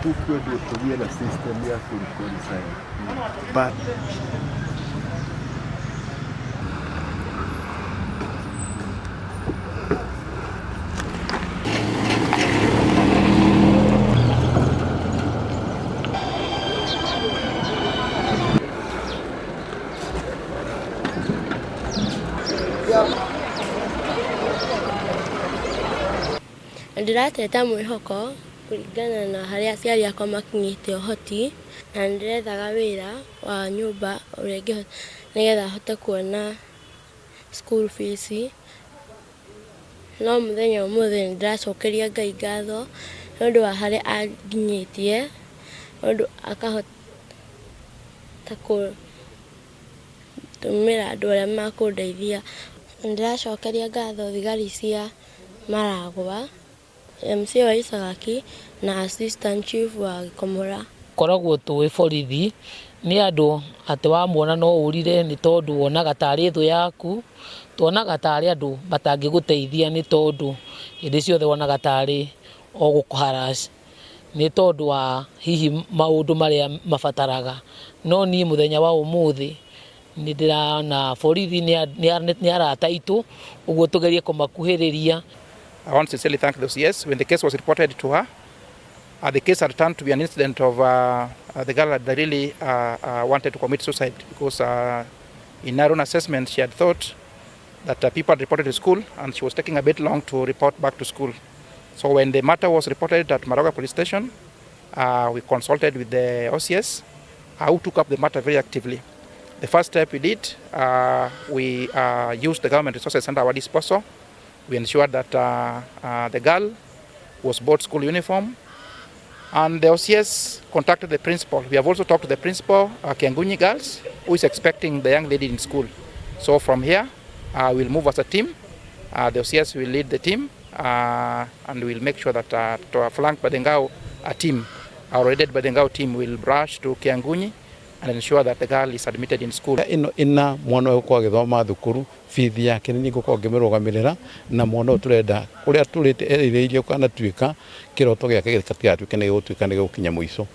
Gũkwendwo tũgĩe na system ya kũ reconcile, but Ndĩrateta mwĩhoko kũringana na harĩa aciari akwa makinyĩte ũhoti, na nĩndĩrethaga wĩra wa nyũmba ũrĩa ingĩhota nĩgetha hote kuona school fees. No mũthenya wa ũmũthĩ nĩndĩracokeria Ngai ngatho nĩ ũndũ wa harĩa anginyĩtie, nĩ ũndũ akahota kũndũmĩra andũ arĩa makũndeithia. Nĩndĩracokeria ngatho thigari cia Maragwa, MCA wa Isagaki na Assistant Chief wa Gĩkomora. Koragwo tũĩ borithi nĩ andũ atĩ wamuona no ũrire nĩ tondũ wonaga tarĩ thũ yaku, tuonaga tarĩ andũ matangĩgũteithia nĩ tondũ hĩndĩ ciothe wonaga tarĩ o gũkũ harass nĩ tondũ wa hihi maũndũ marĩa mabataraga. No niĩ mũthenya wa ũmũthĩ nĩ ndĩrona borithi nĩ arata aitũ, ũguo tũgerie kũmakuhĩrĩria. I want to sincerely thank the OCS. When the case was reported to her, the case had turned to be an incident of the girl had really wanted to commit suicide because in her own assessment she had thought that people had reported to school and she was taking a bit long to report back to school. So when the matter was reported at Maragua police station, we consulted with the OCS, who took up the matter very actively. The first step we did, we used the government resources under our disposal. We ensured that the girl was bought school uniform, and the OCS contacted the principal. We have also talked to the principal, Kiangunyi Girls, who is expecting the young lady in school. So from here, we'll move as a team. The OCS will lead the team, and we'll make sure that to flank by the Ngao a team, our headed by the Ngao team will rush to Kiangunyi and ensure that the girl is admitted in school. Ĩno ĩna mwana ũyũ gũkorwo agĩthoma thukuru, bithi yake nĩ niĩ ngũkorwo ngĩmĩrũgamĩrĩra, na mwana ũyũ tũrenda ũrĩa atũrĩte erirĩirie gũkanatuĩka, kĩroto gĩake gĩtigatuĩke nĩ gĩgũtuĩka nĩ gĩgũkinya mũico.